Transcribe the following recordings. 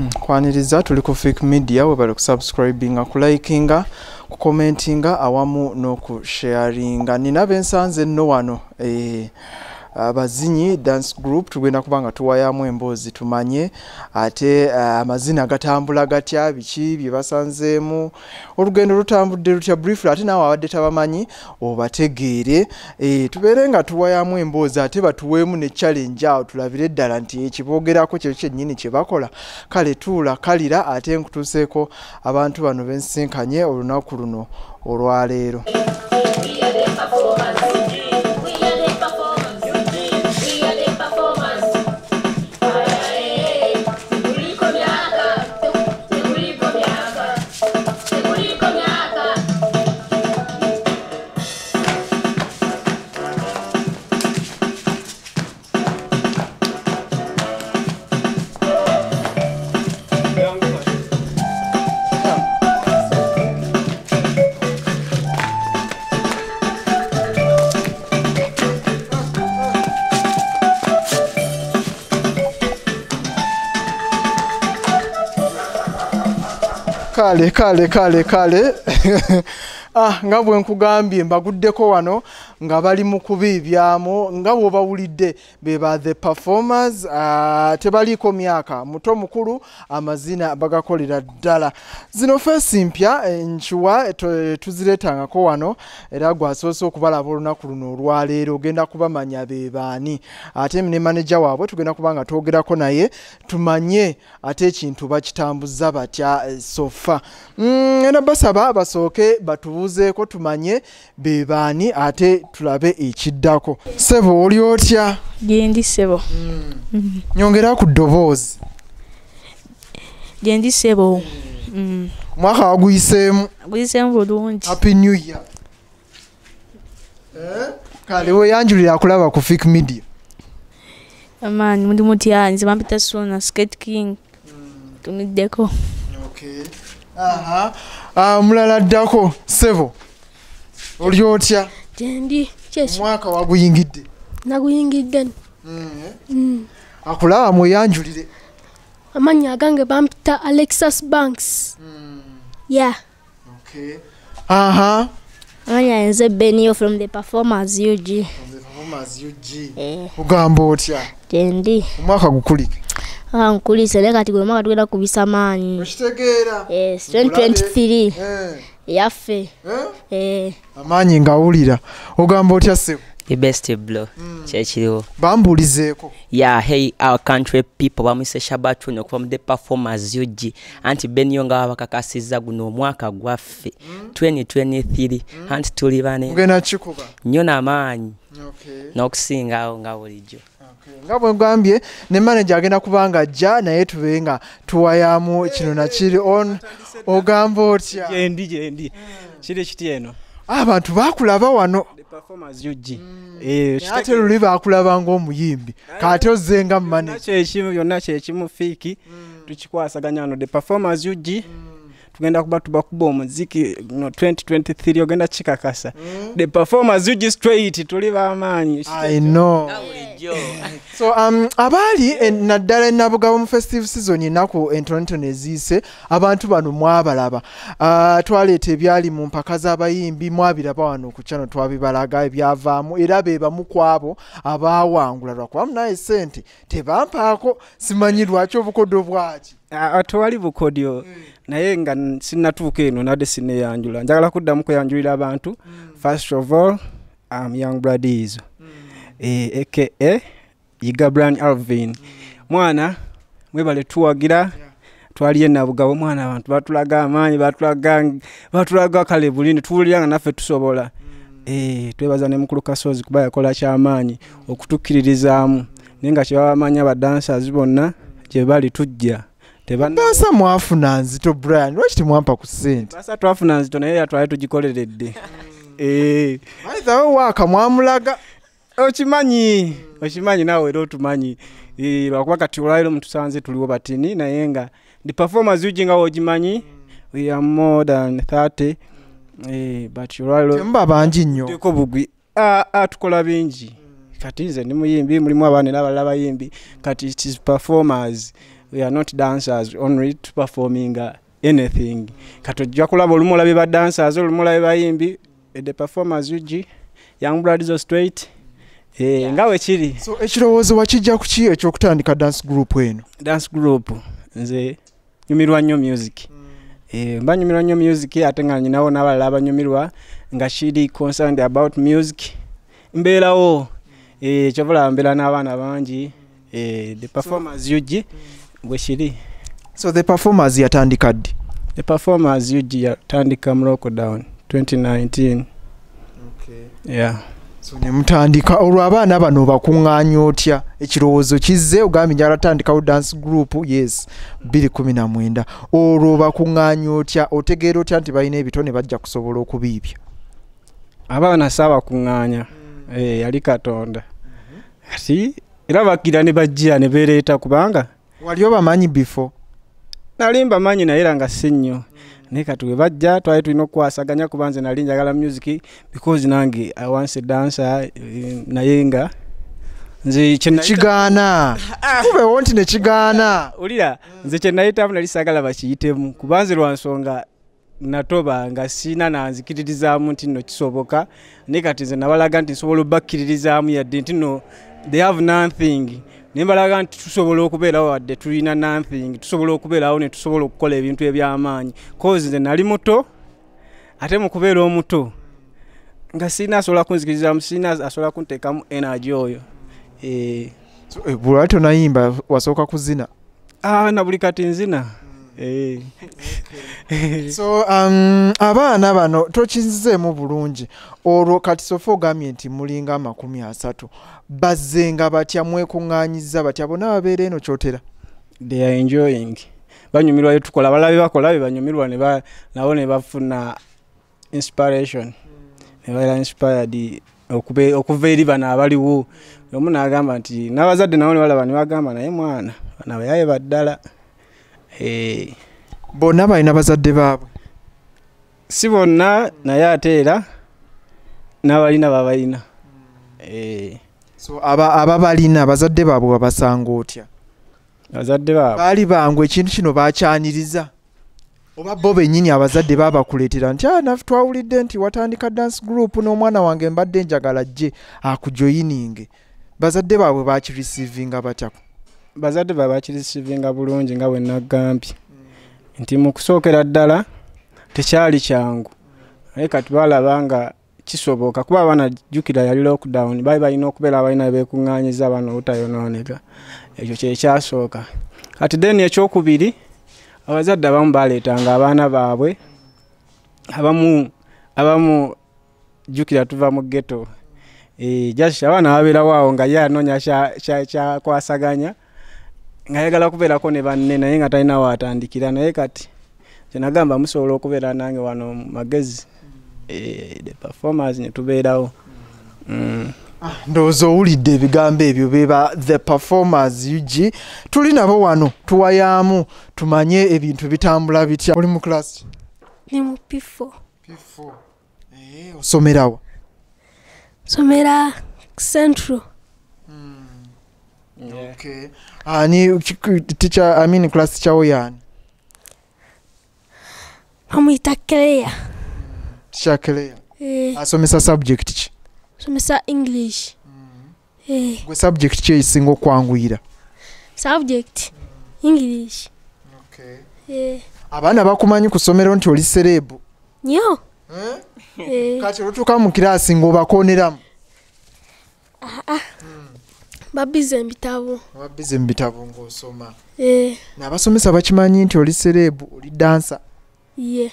Kwaniriza tuli ku Fik Media, webale kusubscribinga, kulikinga, kucommentinga awamu n'okusharinga. Nina bensanze nno wano abazinyi dance group, tugenda kubanga tuwayamu emboozi tumanye ate amazina gatambula gatya, biki bye basanzeemu, olugendo lutambudde lutya briefly, ate naawe abadde tabamanyi obategeere. Tubeere nga tuwayamu emboozi ate batuweemu ne challenge awo tulabire ddala nti ekiboogerako kye kyennyini kye bakola. Kale tuula kalira ate nkutuuseeko abantu bano bensinkanye olunaku luno olwaleero. Kale kale kale kale nga bwe nkugambye mbaguddeko wano nga bali mu kubiibyamu, nga bw'obawulidde be ba the performers. Tebaliiko myaka, muto mukulu, amazina bagakolera ddala. Zino feesi mpya nkiwa tuzireetangako wano, era gwasoose okubalaba olunaku luno olwaleero ogenda kubamanya be baani, ate ne manager waabwe tugenda kuba nga twogerako naye tumanye ate ekintu bakitambuza batya sofa. Era basaba basooke batubuuzeeko tumanye be baani ate tulabe ekiddako. Ssebo oli otya? Gyendi ssebo. Nyongera ku ddoboozi. Gyendi ssebo. Omwaka waguyiseemu? Guyiseemu bulungi. Happy New Year. Kale weeyanjulira akulaba ku Fik Media. Amaanyi muli mutya? Nze bampita Suna Skate King. Tumiddeko. Okay. Aha. Omulala addako, ssebo oli otya? Gyendi. Omwaka waguyingidde? Naguyingidde. Akulaba mweyanjulire. Amannya agange bampita Alexis Banks. Yeah. Okay. Aha. Amannya nze Benio from the Performers UG. From the Performers UG. Ogamba otya? Gyendi. Omwaka gukulike? Nkulise, naye kati guno omwaka tugenda kubisa maanyi. Okitegeera? Yes, 2023. Yaffe. Amaanyi ngawulira. Ogamba otya ssebo? The best blow. Kyekiriwo. Bambuulizeeko. Yeah, hey our country people, bamwise Shabatu from the Performers UG. Anti Benio nga babakakasizza guno omwaka gwaffe 2023. Anti tuli bane. Mugenda kikuba? Nnyo n'amaanyi. Okay. N'okusingawo nga bulijjo. Nga bwe ngambye ne manager agenda kubanga ajja naye tube nga tuwayamu kino nakiri on. Ogamba otya? Gyendi gyendi. Kiri kiti eno. Abantu bakulaba wano. The Performers UG. Ate luli bakulaba ng'omuyimbi, kati ozze nga manager. Kyekimu byonna kyekimu Fiki tukikwasaganya wano The Performers UG. Tugenda kuba tubakuba omuziki no 2023 ogenda kikakasa. The Performers UG straight tuli b'amaanyi. I know. So abaali naddala Nabugabo mu festive season ennaku entonotono eziise abantu bano mwabalaba. Twaleeta ebyali mu mpaka z'abayimbi mwabiraba wano ku channel twabibalaga ebyavaamu, era be bamu ku abo abaawangula lwakuba munaye ssente tebampaako, simanyi lwaki obukodyo bwaki. Tewali bukodyo, naye nga sinnatuuka eno nadde sinneeyanjula. Njagala kuddamu kweyanjulira abantu. First of all, I'm Young Bradizo, aka Yiga Brian Alvin. Mwana mwebale tuwagira, twaliye Nabugabo mwana abantu batulaga amaanyi, batulaga kale bulindi tuwulira nga naffe tusobola. Twebaza ne mukulu Kasozi kuba yakola kyamaanyi okutukkiririzaamu, naye nga kye babamanyi abadancers bonna gye bali tujja. Basa mwafuna nzito Brian, lwaki temwampa ku ssente? Basa twafuna nzito naye yatwali tugikoleredde. By waaka mwamulaga. Okimanyi, okimanyi naawe era otumanyi. Lwakuba kati olwaleero mutusanze tuliwo batini, naye nga the Performers UG nga wogimanyi, we are more than 30. But olwaleero temuba bangi nnyo. Tuliko bugwi. Tukola bingi. Kati nze ndi muyimbi, mulimu abaana n'abalala bayimbi. Kati it is performers. We are not dancers only to performing anything. Kati ojja kulaba olumu olabye ba dancers, olumu olabye bayimbi. The Performers UG, Young Blood straight. Nga we kiri. So ekirowoozo wakijja ku ki ekyokutandika dance group eno? Dance group nze nyumirwa nnyo music. Mba nyumirwa nnyo music, ate nga nyinawo n'abalala abanyumirwa nga kiri concerned about music. Mbeerawo kyova mbeera n'abaana bangi. The Performers UG bwe kiri. So The Performers yatandika ddi? The Performers UG yatandika mu lockdown 2019. Okay. Yeah. So ne mutandika olwo abaana bano bakuŋŋaanya otya? Ekirowoozo kizze ogambye njagala tandikawo dance group, yes, 2019. Olwo bakuŋŋaanya otya? Otegeera otya nti balina ebitone bajja kusobola okubiibya? Abaana saabakuŋŋaanya. Yali Katonda. Kati era bakira ne bajja ne beereeta kubanga wali obamanyi before? Nali mbamanyi naye era nga si nnyo. Naye kati we bajja twali tulina okukwasaganya kuba nze nali njagala music because nange I once a dancer, naye nga nze kigaana. Kubewo nti ne kigaana. Ulira nze kye nayitamu nali saagala bakiyitemu kuba nze lwa nsonga natoba nga sina nanzikiririzaamu nti nno kisoboka. Naye kati nze nabalaga nti nsobola obbakiririzaamu yadde nti nno they have nothing. Naye mbalaga nti tusobola okubeerawo wadde tulina nothing, tusobola okubeerawo ne tusobola okukola ebintu eby'amaanyi. Cause nze nali muto, ate mu kubeera omuto nga sirina asobola kunzikirizaamu, sirina asobola kunteekamu energy oyo. So, bw'olwali tonayimba wasooka kuzina? Na buli kati nzina. So abaana bano tokizeemu bulungi. Olwo kati sofa ogambye nti mulinga 30, bazzenga batya, mwekuŋŋaanyiza batya, bonna babeera eno Kyotera? They are enjoying. Banyumirwa tukola, balabe bakola banyumirwa ne nabo ne bafuna inspiration. Ne babeera inspired okuva eri bano abaliwo. Omu n'agamba nti n'abazadde nabo ne balaba ne bagamba naye mwana bano abayaye baddala. Bonna balina bazadde baabwe? Si bonna, naye ate era n'abalina babalina. So ababalina bazadde baabwe babasanga otya? Bazadde baabwe baali bangu ekintu kino bakyaniriza oba bo bennyini abazadde babakuleetera nti naffe twawulidde nti watandika dance group n'omwana wange mbadde njagala ajje akujoyininge? Bazadde baabwe bakireceivinga batya? Bazadde baabwe bakireceivinga bulungi nga bwe nagambye nti mu kusookera ddala tekyali kyangu, naye kati balaba nga kisoboka kuba abaana jjukira yali lockdown, baali balina okubeera abalina beekuŋŋaanyiza abaana obutayonooneka. Ekyo kye kyasooka. Kati then ekyokubiri, abazadde abamu baleetanga abaana baabwe, abamu jjukira tuva mu ghetto. Just abaana babeerawo awo nga ye anoonya kyakwasaganya ng'ayagala kubeerako ne banne naye nga talina waatandikira. Naye kati kye nagamba musobola okubeera nange wano mu magezi, The Performers ne tubeerawo. Ndowooza owulidde ebigambo ebyo beba The Performers UG. Tuli nabo wano tuwayaamu tumanye ebintu bitambula bitya. Oli mu class? Ndi mu P4. P4. Osomerawa? Somera Central. Okay. Ani teacher, I mean class teacher wo yani? Bamuyita Claire. Teacher Claire. Asomesa subject ki? Asomesa English. Gwe subject ki esinga okwanguyira? Subject English. Okay. Abaana bakumanyi ku ssomero nti oli celeb? Nnyo. Kati olutuuka mu kiraasi ng'obakooneramu? Babize ebitabo. Babize mu bitabo ng'osoma. N'abasomesa bakimanyi nti oli celeb, oli dancer? Ye.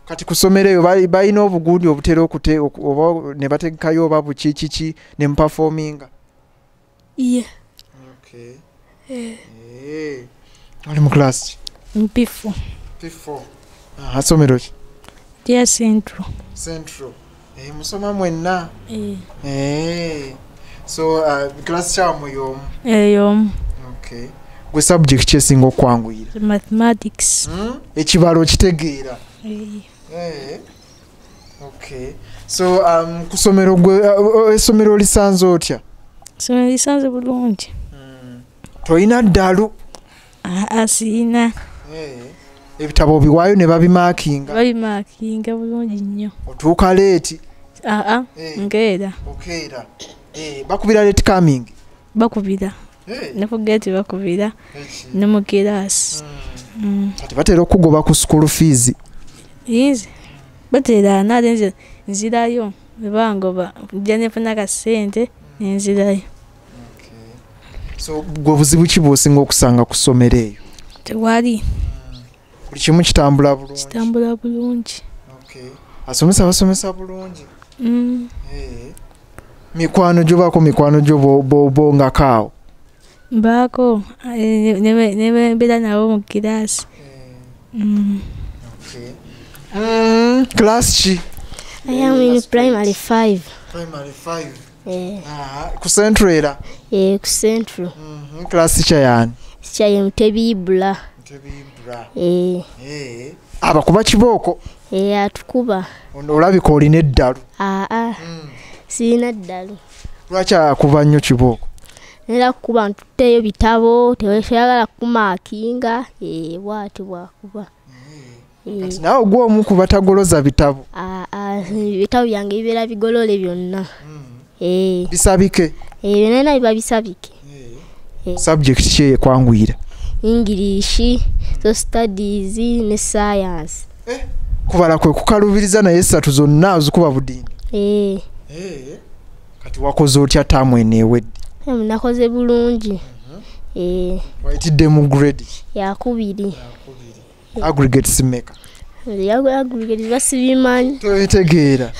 Kati ku ssomero eyo balina obugundi obutera oba ne bategekayo oba buki kiki ne muperforminga? Ye. Okay. Oli mu class ki? P4. P4. Asomero ki? Dear Central. Central. Musoma mwenna? So class kyammwe y'omu? Y'omu. Okay. Gwe subject ki esinga okwanguyira? Mathematics. Ekibalo kitegeera? Okay. So ku ssomero gwe essomero olisanze otya? Essomero lisanze bulungi. Toyina ddalu? Siina. Ebitabo obiwaayo ne babimaakinga? Babimaakinga bulungi nnyo. Otuuka leeti? Nkeera. Okeera. Bakubira late coming? Bakubira. Ne ku gate bakubira. Ne mu kiraasi. Kati batera okugoba ku school fees? Nze batera, nate nze nzirayo. Bwe bangoba nja ne nfuna akasente ne nzirayo. So gwe buzibu ki bw'osinga okusanga ku ssomero eyo? Tewali. Buli kimu kitambula bulungi? Kitambula bulungi. Asomesa basomesa bulungi? Mikwano gyo, baako mikwano gyo bongako awo? Mbaako, ne mbeera nabo mu kiraasi. Class ki? I am in primary 5. Primary 5. Ku Central era? Ku Central. Class ki yani? Teacher ye Mutebi Ibula. Mutebi Ibula. Abakuba kibooko? Atukuba. Ono olabika olina eddalu. Sirina ddalu. Lwaki akuba nnyo kibooko? Era kukuba ntutteyo bitabo, teyagala kumaakinga, bw'atyo bw'akuba. Kati naawe gwe omu ku batagoloza bitabo? Ebitabo byange bibeera bigolole byonna. Bisabike? Byonna biba bisabike. Subject ki ekwanguyira? English, social studies ne science. Kubala kwe kukalubiriza naye esatu zonna ozikuba budinda? Kati wakoze otya taamu eno ewedde? Nakoze bulungi. Wayitidde mu grade? Yakubiri. Aggregates mmeka? Aggregates basibimanyi. Tobitegeera.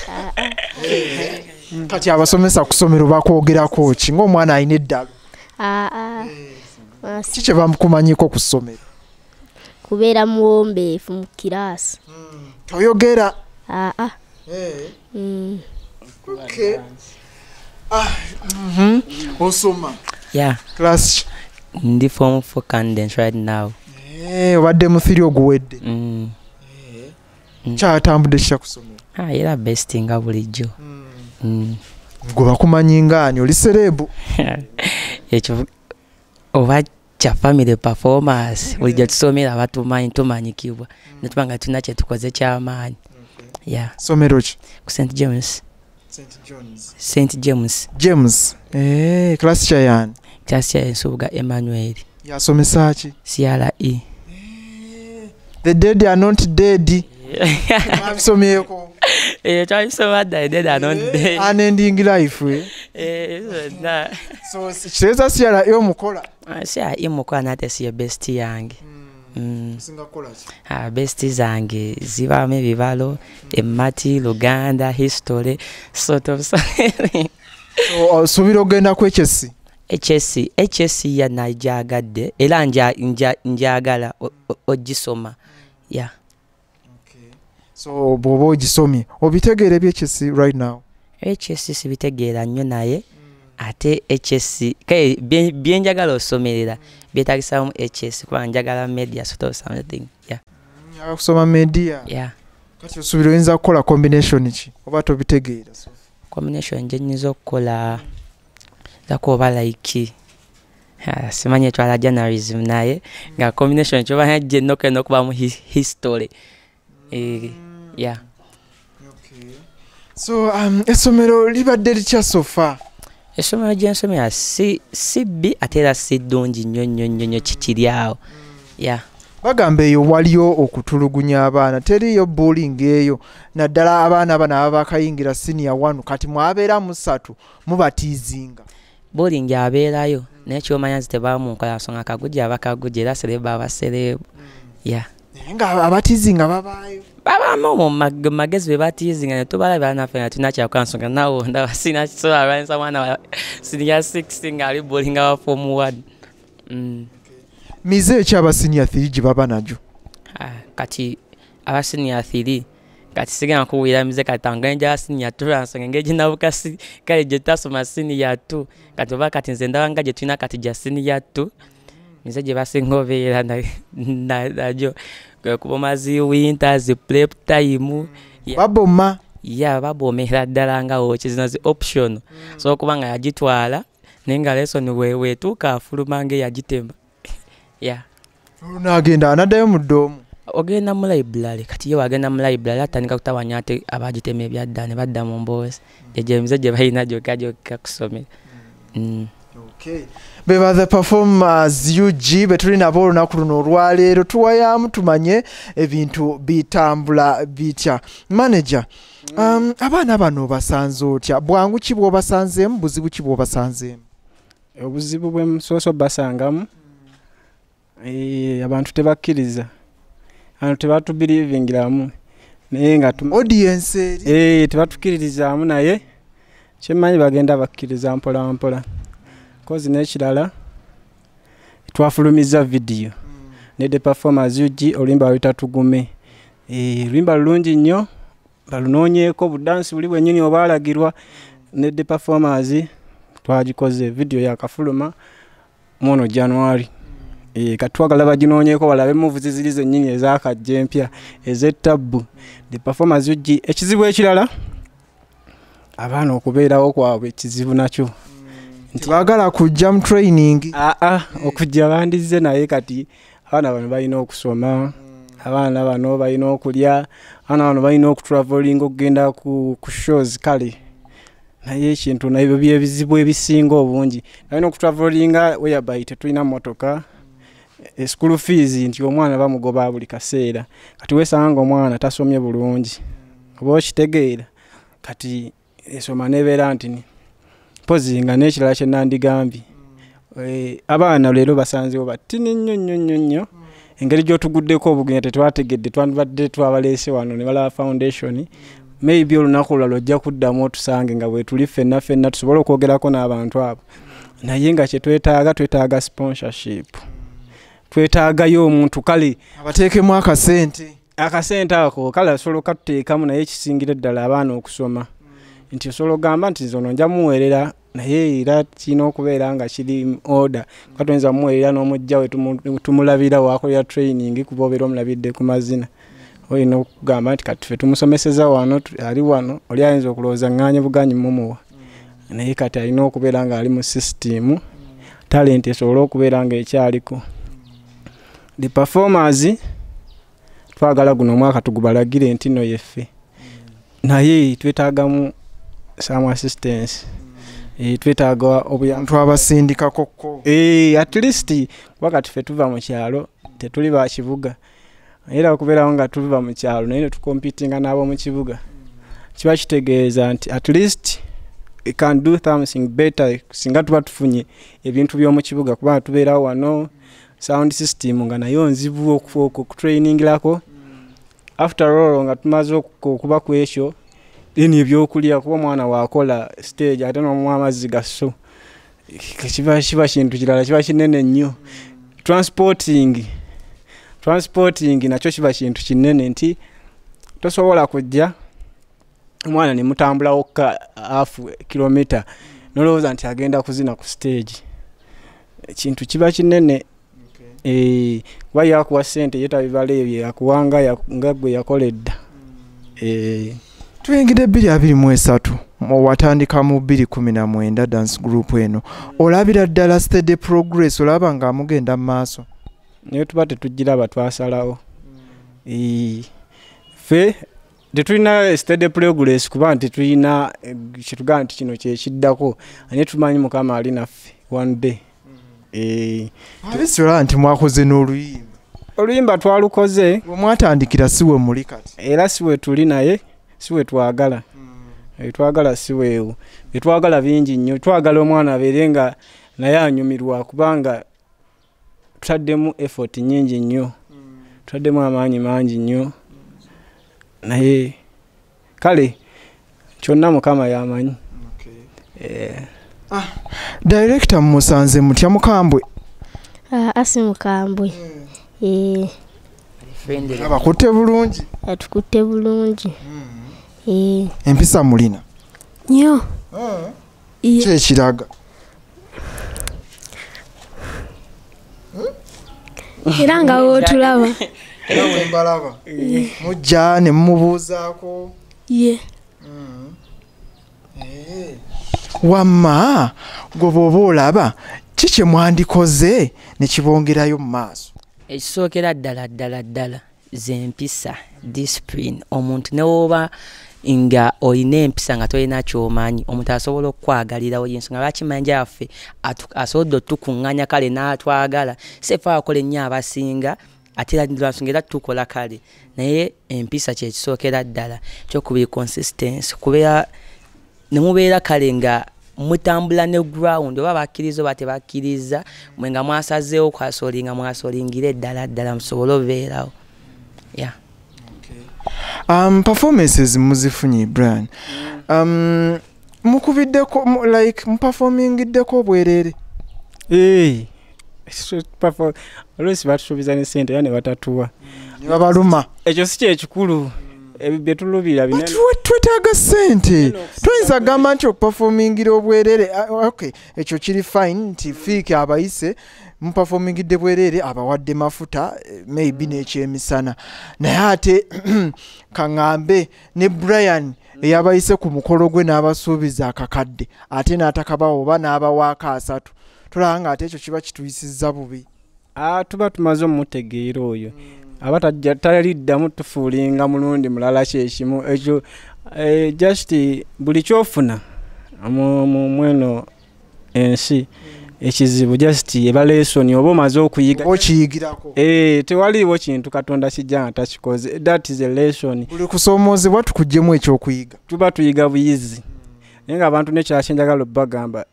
Kati abasomesa ku ssomero bakwogerako ki ng'omwana alina eddalu? Ki kye bamukumanyiko ku ssomero? Kubeera muwombeefu mu kiraasi. Toyogera? Osoma? Yeah. Class? Ndi form 4 candidate right now. Obadde mu 3 oguwedde. Kyatambudde kitya ku ssomero? Era best nga bulijjo. Gwe bakumanyi ng'ani, oli serebu? Ekyo oba kya family performance, bulijjo tusomera batumanyi, tumanyikibwa. Ne tuba nga tulina kye tukoze ky'amaanyi. Yeah. Ssomero ki? Ku St James. St John's. St James. James. Class kya yani? Class ya Nsubuga Emmanuel. Yasomesa ki? CRE. The dead are not dead. Mwabisomyeko? Twabisoma dda, the dead are not dead. Unending life. So kitegeeza CRE omukola? CRE mukola nate si ye best yange. Osinga kukola ki? Best zange zibaamu ebibalo, emmati, Luganda, history, sort of. So osuubira ogenda ku HSC? HSC ya nagyagadde era njagala ogisoma. Yeah. So bw'oba ogisomye obitegeera ebya HSC right now? HSC sibitegeera nnyo naye ate HSC kale bye njagala osomerera byetaagisaamu HSC kuba njagala media sort of something. Yeah. Njagala kusoma media? Yeah. Kati osuubira oyinza kukola combination ki oba tobitegeera? Combination gye nnyinza okukola zakuba like simanyi etwala journalism naye nga combination kyoba gye nnokenda okubamu history. Yeah. So essomero libadde litya so far? Essomero gye nsomera si bbi ate era si ddungi nnyo nnyo nnyo nnyo kikiri awo. Yeah. Bagamba eyo waliyo okutulugunya abaana, teriiyo bullying eyo, naddala abaana bano ababa bakayingira senior 1 kati mwabeera musatu mubatiizinga. Bullying abeerayo naye ky'omanya nti tebamunkola nsonga kagujja aba kagujja era serebu aba serebu. Yeah. Naye nga abatiizinga babaayo. Babaamu mu magezi be batiizinga ne tubalaba naffe nga tulina kyakukola nsonga naawe ndaba sirina kisobola lwanyisa mwana wa senior 6 ng'ali bullying wa form 1. Mize ki aba senior 3 gye baba nagyo? Kati aba senior 3 kati sigenda kuwulira mize kati ange njala senior 2 lwa nsonga engeri gye nabuuka kale gye tutasoma senior 2 kati oba kati nze ndaba nga gye tulina kati gya senior 2 mize gye basinga obeera nagyo kwe kuboma zi winter zi prep time. Baboma? Yeah, babomera ddala nga woki zino zi option. So okuba nga yagitwala Naye nga lesson weetuuka afuluma ng'eyagitema. Yeah. N'agenda anaddayo mu ddoomu. Ogenda mu library, kati ye wagenda mu library atandika kutawanya ate abagitema ebyadda ne badda mu mboozi. Gyegyo emize gye balina gyokka gyokka kusomera. Okay. Beba The Performers UG betuli nabo olunaku luno olwaleero tuwayaamu tumanye ebintu bitambula bitya. Manager, abaana bano obasanze otya? Bwangu ki bw'obasanzeemu, buzibu ki bw'obasanzeemu? Obuzibu bwe musoose obasangamu, abantu tebakkiriza, abantu tebatubiriivingiramu, naye nga audience eri tebatukkiririzaamu, naye kyemmanyi bagenda bakkiriza mpola mpola. Kozi n'ekirala twafulumizza vidiyo ne The Performers UG, oluyimba luyita Tugume. Oluyimba lulungi nnyo, balunoonyeeko budansi buli bwennyini obwalagirwa ne The Performers. Twagikoze vidiyo yakafuluma muno January. Kati twagala baginoonyeeko balabe moves ziri zennyini ezakajja empya ez'ettabbu. The Performers UG. Ekizibu ekirala, abaana okubeerawo kwabwe kizibu nakyo. Baagala kujja mu training. Okujja bandizze, naye kati abaana bano balina okusoma, abaana bano balina okulya, abaana bano balina okutraveling okugenda ku shows. Kale naye ekintu nabyo byebizibu ebisinga obungi. Balina okutravelinga whereby tetulina mmotoka, school fees nti omwana bamugoba buli kaseera. Kati weesanga ng'omwana tasomye bulungi, oba okitegeera, kati esoma nebeera nti mpozi nga n'ekirala kye nandigambye, abaana leero basanzeewo batini nnyo nnyo nnyo nnyo. Engeri gy'otuguddeko obugenda tetwategedde, twandibadde twabaleese wano ne balaba foundation. Maybe olunaku olulala ojja kuddamu otusange nga bwe tuli ffenna ffenna tusobole okwogerako n'abantu abo. Naye nga kye twetaaga, twetaaga sponsorship, twetaagayo omuntu kale abateekemu akasente. Akasente ako kale asobola okatuteekamu, naye ekisingira eddala abaana okusoma. Nti osobola okugamba nti nze ono nja muweerera, naye era kirina okubeera nga kiri order. Kuba toyinza mumuweerera n'omujja we tumulabira waakolera training, kuba obeera omulabidde ku mazina. Olina okugamba nti kati ffe tumusomeseza wano, ali wano, oli ayinza okulowooza ŋŋaanye buganyi mumuwa. Naye kati alina okubeera ng'ali mu system, talent esobole okubeera ng'ekyaliko. The Performers twagala guno omwaka tugubalagire nti nno yeffe, naye twetaagamu some assistance. Twetaaga obuyambi twabasindikako ko. At least kuba kati ffe tuva mu kyalo, tetuli ba kibuga. Era okubeerawo nga tuva mu kyalo naye ne tukompitinga n'ab'omu kibuga, kiba kitegeeza nti at least we can do something better singa tuba tufunye ebintu by'omu kibuga, kuba tubeerawo wano sound system nga nayo nzibu okutrainingirako. After all nga tumaze okuba ku ekyo, then ebyokulya, kuba omwana waakola stage ate n'omuwa amazzi ga sso, kiba kintu kirala, kiba kinene nnyo. Transporting nakyo kiba kintu kinene, nti tosobola kujja omwana ne mutambulawo half kilomita nolowooza nti agenda kuzina ku stage. Ekintu kiba kinene. Kuba yakuwa ssente ye tabibala ebyo, yakuwanga nga gwe yakola edda. Tuyingidde 2023, watandika mu 2019 dance group eno. Olabira ddala steady progress, olaba nga mugenda mu maaso? Naye tuba tetugiraba, twasalawo. Ffe tetulina steady progress kuba nti tulina kyetugamba nti kino kyekiddako, naye tumanyi Mukama ali naffe one day. Abisi olaba nti mwakoze n'oluyimba. Oluyimba twalukoze. We mwatandikira si we muli kati. Era si we tuli, naye si we twagala. Twagala si weewo. Twagala bingi nnyo. Twagala omwana abeere nga naye anyumirwa, kubanga tutaddemu effort nnyingi nnyo, tutaddemu amaanyi mangi nnyo, naye kale kyonna Mukama y'amanyi. Director musanze mutya mukambwe? Asi mukambwe. Abakutte bulungi? Atukutte bulungi. Empisa mulina? Nnyo. Ki ekiraga? Era nga wootulaba. Era bwe mbalaba. Mujja ne mumubuuzaako. Ye. Wamma gwe bw'oba olaba ki kye mwandikoze ne kibongerayo mu maaso? Ekisookera ddala ddala ddala z'empisa, discipline. Omuntu ne woba nga olina empisa nga tolina ky'omanyi, omuntu asobola okukwagalirawo. Y'ensonga lwaki manager waffe asobodde otukuŋŋaanya kale n'atwagala. Si ffe abakola ennyo abasinga, ate era lwansonga era tukola kale, naye empisa kyekisookera ddala. Ekyokubiri, consistency, kubeera ne mubeera kale nga mutambula ne ground, oba bakkiriza oba tebakkiriza, mwe nga mwasazeewo kwasolinga, mwasolingire ddala ddala musobole obeerawo. Yeah. Performances muzifunye, Brian. Mukubiddeko like muperformingiddeko obwereere? Eh, oluusi batusuubiza ne ssente era ne batatuwa. Ne babaluma. Ekyo si kyekikulu, ebyo bye tulubira binene. Twetaaga ssente. Toyinza kugamba nti okuperformingira obwereere, okay, ekyo kiri fine nti Fiiki abayise muperformingidde bwereere, abawadde mafuta, maybe n'ekyemisana, naye ate kaŋŋambe ne Brian eyabayise ku mukolo gwe n'abasuubiza akakadde ate n'atakabawa oba n'abawaako 3, tulaba nga ate ekyo kiba kituyisizza bubi. Tuba tumaze omutegeera oyo aba taliddamu tufuulinga mulundi mulala kyekimu ekyo. Just buli kyofuna mweno ensi ekizibu just eba lesson oba omaze okuyiga. Okiyigirako. Tewaliiwo kintu Katonda kijja nga takikoze. That is a lesson. Buli kusoomoozebwa tukuggyemu ekyokuyiga. Tuba tuyiga buyizi, naye ng'abantu n'ekirala kye njagala obbagamba,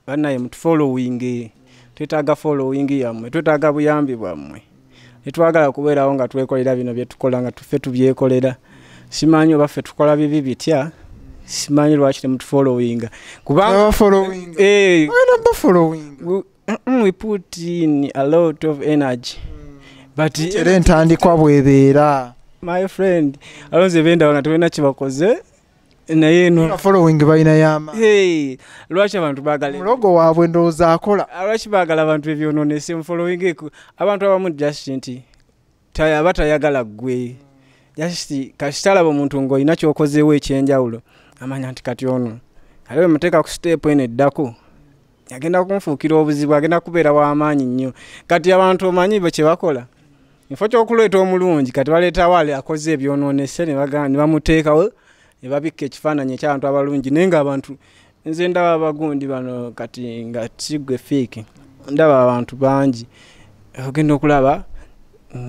bannaye mutufollowing, twetaaga following yammwe, twetaaga buyambi bwammwe. Tetwagala kubeerawo nga twekolera bino bye tukola nga ffe tubyekolera. Simanyi oba ffe tukola bibi bitya, simanyi lwaki temutufollowinga, kubanga we put in a lot of energy, but era entandikwa bwebeera. My friend, alonze bendaba nga tebalina kyebakoze, naye no following balina yama. Hey, lwaki abantu baagala mulogo waabwe ndowooza akola? Lwaki baagala abantu ebyonoonese mu following? Abantu abamu just nti aba tayagala ggwe, just kasita alaba omuntu ng'olina ky'okozeewo ekyenjawulo, amanya nti kati ono ate bwe muteeka ku step eno eddako agenda kunfuukira obuzibu, agenda kubeera w'amaanyi nnyo. Kati abantu omanyi bwe kye bakola, kifo ky'okuleeta omulungi kati baleetawo ale akoze ebyonoonese ne bamuteekawo ne babikka ekifaananyi eky'abantu abalungi. Naye ng'abantu nze ndaba abagundi bano kati nga sigwe Fiiki, ndaba abantu bangi ogenda okulaba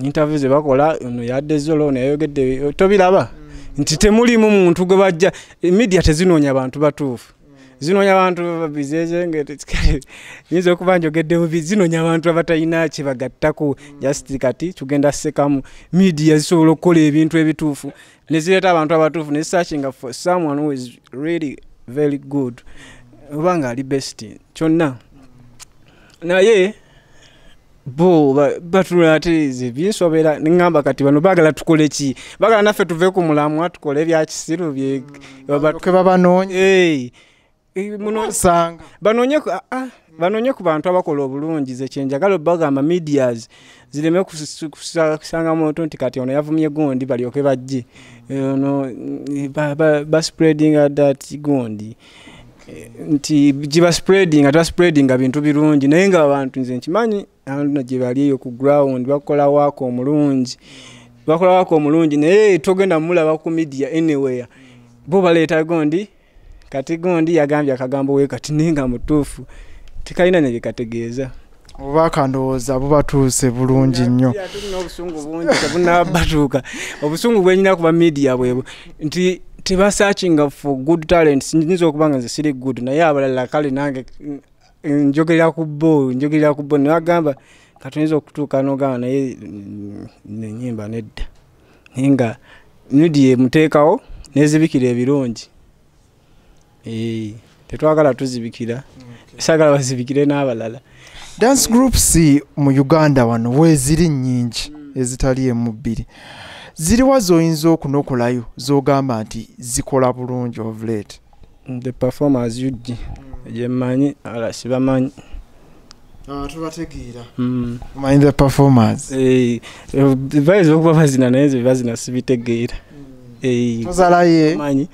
interview ze bakola, ono yadde zolo, ono yayogedde, tobiraba nti temulimu muntu gwe bajja. Media tezinoonya abantu batuufu, zinoonya abantu bizezenge, nyinza okuba njogedde bubi, zinoonya abantu abatalina kye bagattako. Just kati tugenda sekamu. Media zisobola okukola ebintu ebituufu ne zireeta abantu abatuufu ne searching for someone who is really very good oba nga ali best kyonna, naye bo batunula ate ze binsobera. Neŋŋamba kati bano baagala tukole ki? Baagala naffe tuve ku mulamwa tukole ebyakisiru bye Balyoke babanoonye. Muno osanga banoonye ku bantu abakola obulungi. Ze kyenjagala obbagamba, medias zireme kusanga muntu nti kati ono yavumye gundi balyoke bajje ono baspreadinga that gundi, nti giba spreadinga, tebaspreadinga bintu birungi. Naye nga abantu nze nkimanyi abantu gye bali eyo ku ground bakola waako omulungi, bakola waako omulungi, naye togenda mulaba ku media anywhere. Bo baleeta gundi, kati gundi yagambye akagambo we kati, naye nga mutuufu tekalina ne byekategeeza. Obubaka ndowooza bubatuuse bulungi nnyo. Tulina obusungu bungi tebunabatuuka. Obusungu bwenyina kuba media bwebwo nti tebasearchinga for good talents. Nyinza okuba nga nze siri good, naye abalala kale nange njogerera ku bo, njogerera ku bo nebagamba katuyinza okutuuka nogamba naye nenyimba nedda, naye nga media emuteekawo nezibikira ebirungi. Tetwagala tuzibikira, saagala bazibikire n'abalala. Dance groups mu Uganda wano weeziri nnyingi ezitali emu bbiri. Ziriwa z'oyinza okunokolayo z'ogamba nti zikola bulungi of late? The Performers UG gyemmanyi, ala sibamanyi. Tubategeera. Omanyi The Performers? Bayinza okuba bazina naye nze bazina sibitegeera. Tozalaye manyi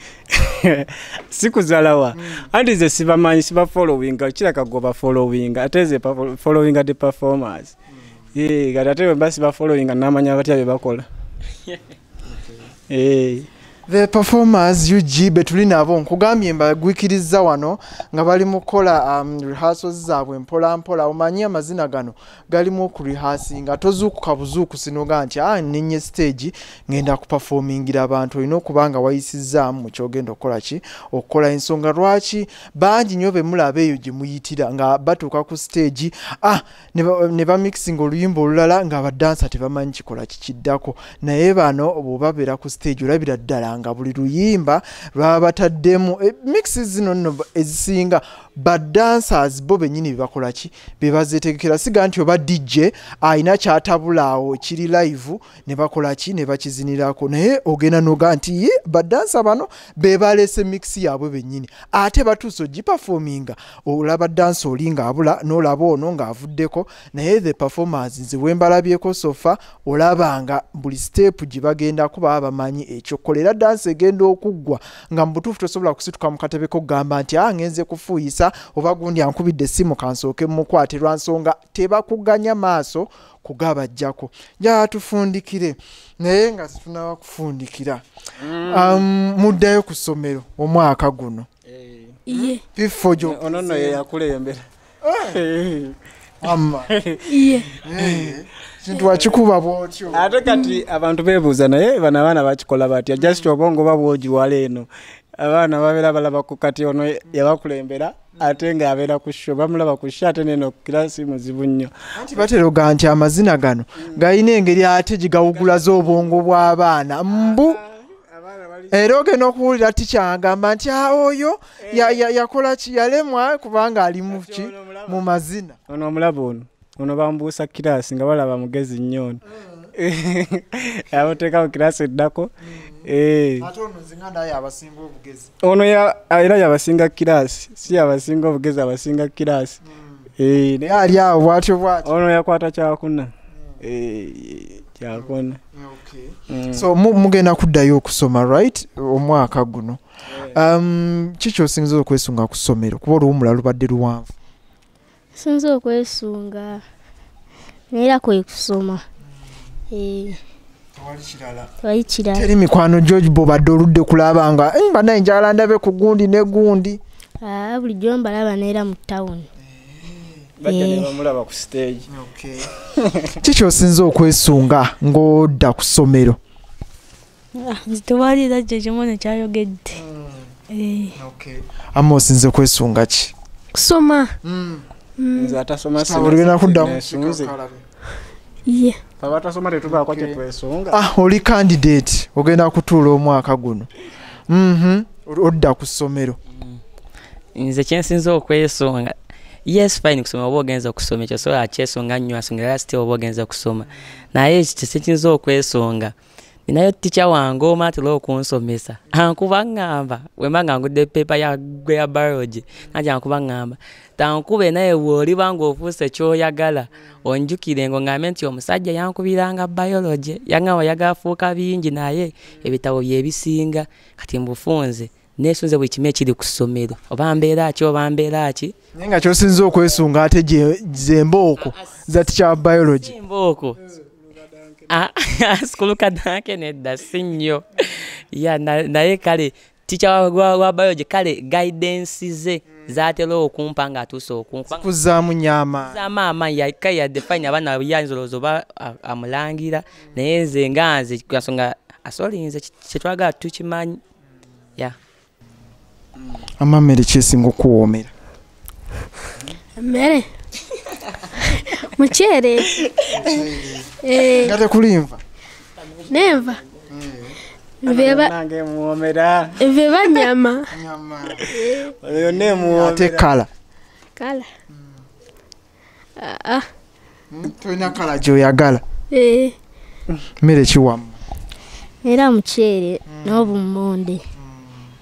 sikuzalawa anti nze sibamanyi, siba followinga, kiraka goba followinga, ate nze followinga the performers. Kati ate bwe siba followinga namanya batya bye bakola. The Performers UG betuli nabo, nkugambye mbagwikiriza wano nga bali mu kukola rehearsals zaabwe mpola mpola. Omanyi amazina gano galimu okurehearsinga, tozuukuka buzuukusi noga nti nnennye stage ngenda kuperformingira abantu. Olina okuba nga wayisizzaamu mu kyogenda okukola ki, okukola. Ensonga lwaki bangi nnyo be mulaba eyo gye muyitira nga batuuka ku stage ne bamixinga oluyimba olulala nga abadansa tebamanyi kikola kikiddako. Naye bano bw'obabeera ku stage olabira ddala nga buli luyimba lwabataddemu mixes zino nno ezisinga badancers bo bennyini bebakola ki, bebazeetegekera. Siga nti oba DJ alina kyatabulaawo kiri live ne bakola ki, ne bakizinirako. Naye ogenda noga nti ye badansa bano bebalese mix yaabwe bennyini, ate batuuse ogiperforminga olaba dansa oli ng'abula n'olaba ono ng'avuddeko. Naye The Performers nze bwe mbalabyeko so far, olaba nga buli step gye bagendako baba bamanyi ekyokukola. Era dansi egenda okuggwa nga mu butuufu tosobola kusituka mu katebe ko kugamba nti ngenze kufuuyisa oba gundi ankubidde essimu kansooke mukwate, lwa nsonga tebakuganya maaso kugabajjako. Njagala tufundikire, naye nga situnaba kufundikira, muddayo ku ssomero omwaka guno? Iye. Bifo gyo Ono nno ye yakulembera. Amma. Iye. Kintu wakikuba bw'otyo. Ate kati abantu beebuuza, naye bano abaana bakikola batya? Just obwongo babwogiwala eno, abaana babeera balaba ku kati ono yabakulembera ate nga abeera ku show, bamulaba ku show, ate neno kirasi muzibu nnyo. Anti batera nti amazina gano galina engeri ate gigawugulaza obwongo bw'abaana mbu era ogenda okuwulira tikyagamba nti oyo yakola ki, yalemwa kubanga ali mu ki, mu mazina. Ono omulaba ono bambuusa kirasi nga balaba mugezi nnyo ono, abateeka mu kirasi eddako. Ate ono nze nga ndaye abasinga obugezi. Ono era yabasinga kirasi, si yabasinga obugezi, abasinga kirasi. Naye ali awo bwatyo bwatyo. Ono yakwata kyakuna. Kyakuna. So mugenda kuddayo okusoma, right, omwaka guno? Kiki osinza okwesunga ku ssomero, kuba oluwummula lubadde luwanvu? Sinza okwesunga neera kwe kusoma. Tewali kirala? Tewali kirala. Teri mikwano gyo bw'obadde oludde kulaba nga bannange njagala ndabe ku gundi ne gundi? Bulijjo mbalaba neera mu tawuni. Bajja ne bamulaba ku stage. Kiki osinza okwesunga ng'odda ku ssomero? Nze tewali era kye kimu nekyayogedde. Amma osinze kwesunga ki? Kusoma. Nze atasoma Olugenda kuddamu. Nesunze. Iye. Abatasoma tetubaako kye twesunga. Oli candidate ogenda kutuula omwaka guno, odda ku ssomero. Nze kyensinza okwesunga, yes, fine, kusoma oba ogenza okusoma ekyo sobola kyesunga nnyo, asonga era still oba ogenza okusoma. Naye ekyo kyesinza okwesunga, ninayo teacher wange omu atera okunsomesa, ankuba ŋŋamba bwe mba nga ngudde paper ya biology, nanti ankuba ŋŋamba tankube, naye bw'oliba ng'ofuuse ky'oyagala onjukire ng'oŋŋambe nti omusajja yankubiranga biology, yaŋŋamba oyagala fuuka bingi naye ebitabo bye bisinga. Kati mbufunze neesunze buli kimu ekiri ku ssomero, oba mbeera ki oba mbeera ki. Naye nga kyosinza okwesunga ate ze mbooko za teacher wa biology? Mbooko sikulukadanke nedda, si nnyo ya naye kale teacher wa biology, kale guidance ze zatera okumpa ng'atuuse okunkuba Kuzzaamu nnyo amaanyi. Kuzzaamu amaanyi. Kale yadde fine abaana yayinza olowooza oba amulangira, naye nze nga nze nsonga asolinze kyetwagala tukimanyi ya. Amamere kyesinga okuwoomera? Emmere muceere. Nga tekulinva? Nenva. Nange muwoomera. Nva nyama. Yonna emuwoomera. Ate colour? Colour. Tolina colour gy'oyagala? Mmere ki wamma? Era muceere n'obummonde.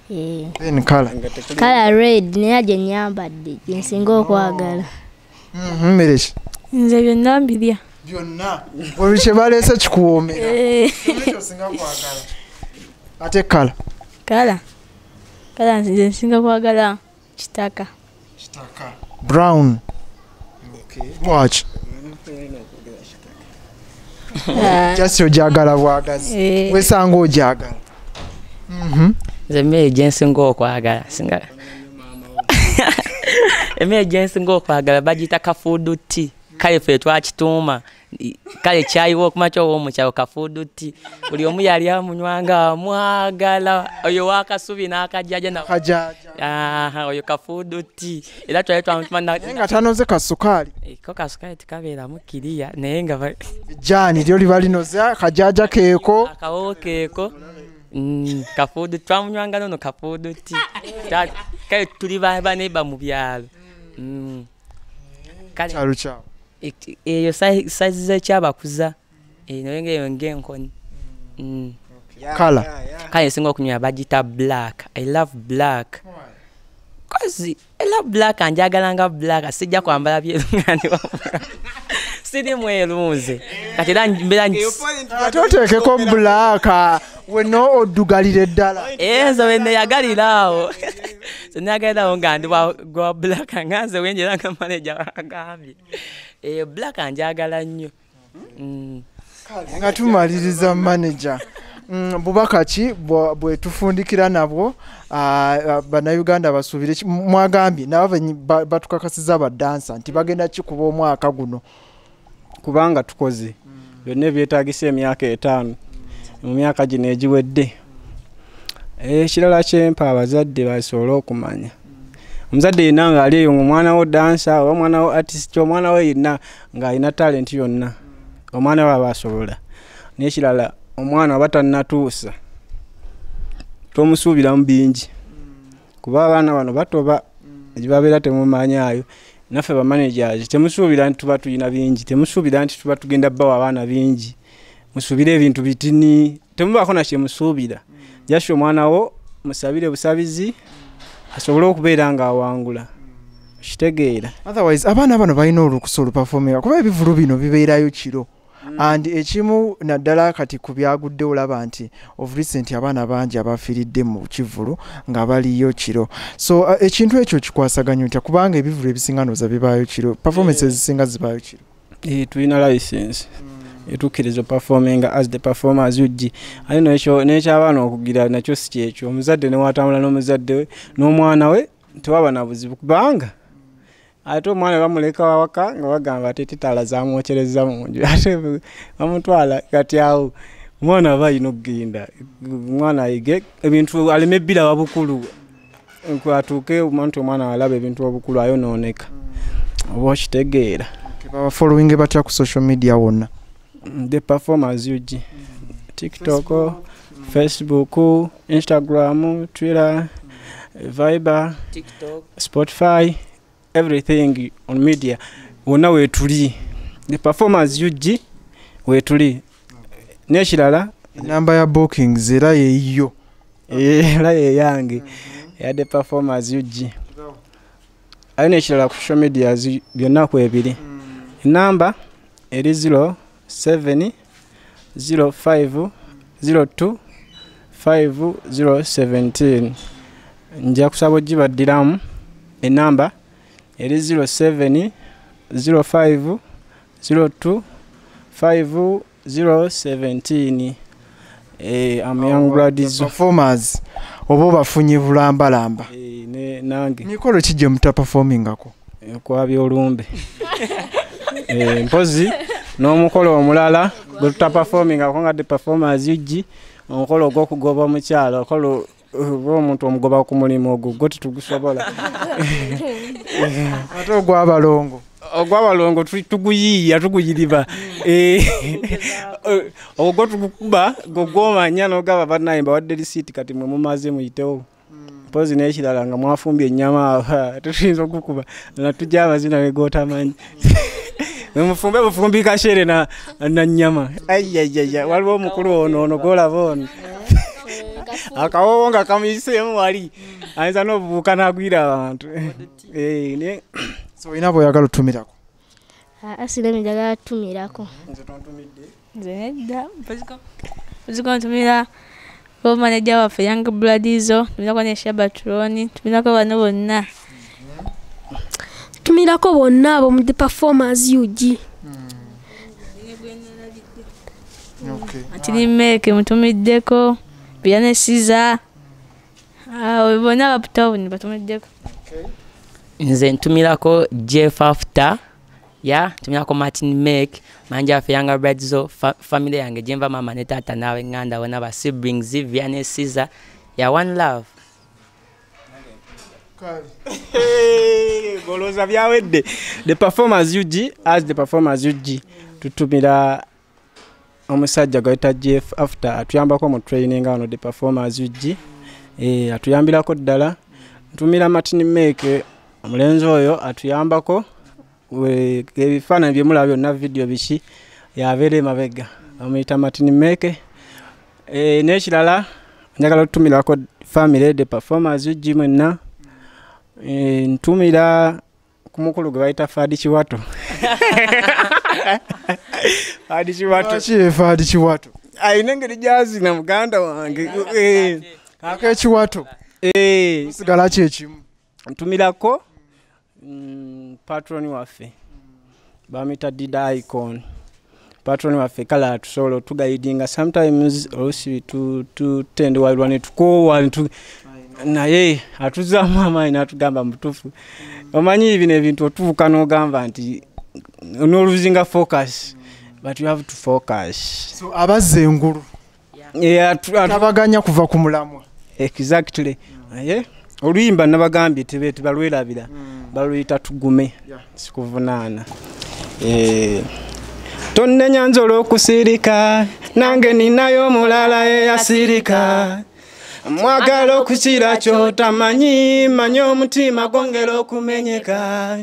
Then colour? Colour red naye gye nnyambadde gye nsinga okwagala. Mmere ki? Nze byonna mbirya. Byonna? Buli kye baleese kikuwoomera? Ekyo osinga kwagala? Ate kala? Kala. Kala nze nsinga kwagala kitaka. Kitaka. Brown. Okay. Watch. Just ojagala bwagazi. Wesanga ojagala. Nze mmere gye nsinga okwagala singa emmere gye nsinga okwagala bagiyita kafuudu tea. Kale ffe twakituuma kale kyayiwa okumakya ow'omukyalo kafuudu tea. Buli omu yali amunywanga amwagala oyo wakasubi n'akajaja na kajaja. Oyo kafuudu tea era twali twamutuma naye nga tanoze kasukaali. Ko kasukaali tikabeeramu kiriya naye nga ejjaani lyo liba linoze akajaja keeko akawowo keeko. Kafuudu twamunywanga nono kafuudu tea. Kale tuli baneiba mu byalo. Kyalo kyawo eyo sayizi z'ekyabakuza naye ng'eyo ng'enkoni. Kala? Kale nsinga okunywa bagiyita black. I love black. Cause I love black njagala nga black sijja kwambala byeru nga ndi siri mweru nze. Kati era mbeera ate oteekeko black wenno oddugalire ddala. Nze we neeyagalira awo. Nze neeyagalira awo nga ndi gwa black nga nze wenjera nga manager agambye. Black njagala nnyo. Nga tumaliriza manager. Bubaka ki bwe tufundikira nabwo bannayuganda basuubire mwagambye nabo batukakasiza badansa nti bagenda kikuba omwaka guno kubanga tukoze byonna ebyetaagisa emyaka 5 mu myaka gino egiwedde. Ekirala kyempa abazadde basobole okumanya omuzadde yenna ng'ali eyo ng'omwana wo dansa oba omwana wo artist omwana we yenna ng'alina talent yonna omwana we aba asobola. N'ekirala omwana aba tannatuusa tomusuubiramu bingi kuba abaana bano batoba egibabeera temumanyaayo. Naffe bamanagers temusuubira nti tuba tulina bingi, temusuubira nti tuba tugenda bbawa abaana bingi, musuubire ebintu bitini, temubaako na kyemusuubira. Just omwana wo musabire busabizi asobole okubeera ng'awangula. Kitegeera. Otherwise abaana bano balina olukusa olupafominga kuba ebivulu bino bibeerayo kiro. And ekimu naddala kati ku byagudde olaba nti of recent abaana bangi abafiiridde mu kivulu nga baliyo kiro. So ekintu ekyo kikwasaganya otya kubanga ebivulu ebisinga ndowooza bibaayo kiro, performances ezisinga zibaayo kiro. Tulina license etukkiriza performinga as the performers UG. Ate n'ekyabaana okugira nakyo si kyekyo. Omuzadde ne watambula n'omuzadde we n'omwana we tewaba na buzibu kubanga ate omwana bamuleka wawaka nga bagamba ate titaala zamwokyereza mu nju ate bamutwala kati awo omwana aba alina okugenda omwana ayige ebintu aleme bbiraba bukulu atuuke nti omwana alaba ebintu obukulu ayonooneka oba okitegeera. Babafollowinge batya ku social media wonna? The Performers UG, TikTok, Facebook, Instagram, Twitter, Viber, TikTok, Spotify, everything on media wonna weetuli. The Performers UG weetuli. N'ekirala enamba ya bookings era yeeyo era yeyange eya The Performers UG. Ate n'ekirala ku social media byonna kwebiri. Enamba eri 07 05 02 5017. Nja kusaba ogibaddiramu. Enamba eri 07 05 02 5017. I'm Young Blood Performers oba obafunye bulambalamba. Nange mikolo ki gye mutaperformingako? Okwabya olumbe. Mpozi n'omukolo omulala gwe tutaperformingako nga The Performers UG, omukolo ogw'okugoba omukyala, omukolo omuntu omugoba ku mulimu ogwo gwo tetugusobola. Ate ogw'abalongo? Ogw'abalongo tuguyiiya tuguyiriba. Ogwo tugukuba gwo gw'omanya n'ogaba bannaye mbawadde risiiti kati mwe mumaze muyitewo. Mpozi n'ekirala nga mwafumbye ennyama tetuyinza okukuba natujja amazina ne g'otamanyi. Mufumbe bufumbi kashere na nnyama. Aiyaiya waliwo omukulu ono ono gw'olaba ono akawowo nga kamuyiseemu wali ayinza n'obubuuka n'agwira abantu. So olina bw'oyagala otumirako? Asile njagala tumirako. Nze tontumidde? Nze nedda. Mpoziko ntumira Ko manager waffe Young Bloodizo, ntumirako ne Shabatroni, ntumirako bano bonna. Ntumirako bonna abo mu The Performers UG. Okay. Ati Meke mutumiddeko, Biane Caesar. Bonna abaptawuni batumiddeko. Nze ntumirako Jeff After, ya ntumirako Martin Make, manja waffe Young Bloodizo, family yange gyenva mama ne taata n'ab'eŋŋanda bonna ba siblings, Vianney Caesar, ya one love. Golooza byawedde. The Performers UG, as The Performers UG, tutumira omusajja gwayita Jeff After atuyambako mu training wano The Performers UG. Atuyambirako ddala. Ntumira Martin Make, omulenzi oyo atuyambako ebifaananyi bye mulaba byonna video biki yabeera emabega, bamuyita Martin Make. N'ekirala njagala okutumirako family The Performers UG mwenna. Ntumira ku mukulu gwe bayita Fadi Kiwato. Fadi Kiwato. Lwaki Fadi Kiwato? Ayina engeri gy'azina muganda wange. Ak'ekiwato. Sigala ki ekimu? Ntumirako patron waffe bamuyita Dida Icon. Patron waffe kale atusobola otugayidinga sometimes oluusi tutendewalirwa ne tukoowa naye atuzaamu amaanyi n'atugamba mutuufu. Omanyi bino ebintu otuuka n'ogamba nti n'oluzinga focus, but you have to focus. So abazza engulu tabaganya kuva ku mulamwa. Exactly. Naye oluyimba nabagambye tebalwerabira, baluyita tugume, sikuvunaana. Tonnenya nze olw'okusirika, nange ninayo omulala eyasirika. Mwagala okukira ky'otamanyi, manyi omutima gwongera okumenyeka.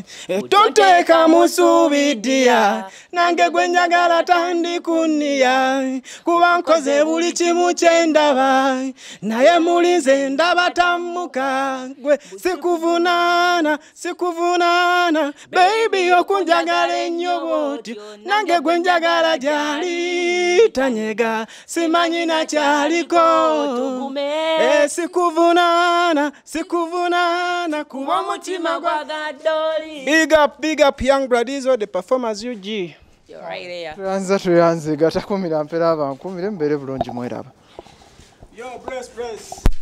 Toteeka musubi ddiya, nange gwe njagala tandikuniya. Kuba nkoze buli kimu kye ndaba, naye muli nze ndaba tammuka. Gwe sikuvunaana, sikuvunaana, baby okunjagala ennyo bw'otyo. Nange gwe njagala gy'ali tanyega, simanyi nakyaliko. Sikuvunaana, sikuvunaana, kuba omutima gwagadoli. Big up Young Bloodizo, The Performers UG. Tuyanza tuyanze gatakumira mpera abankumire mbeere bulungi mweraba. Yo, bless, bless.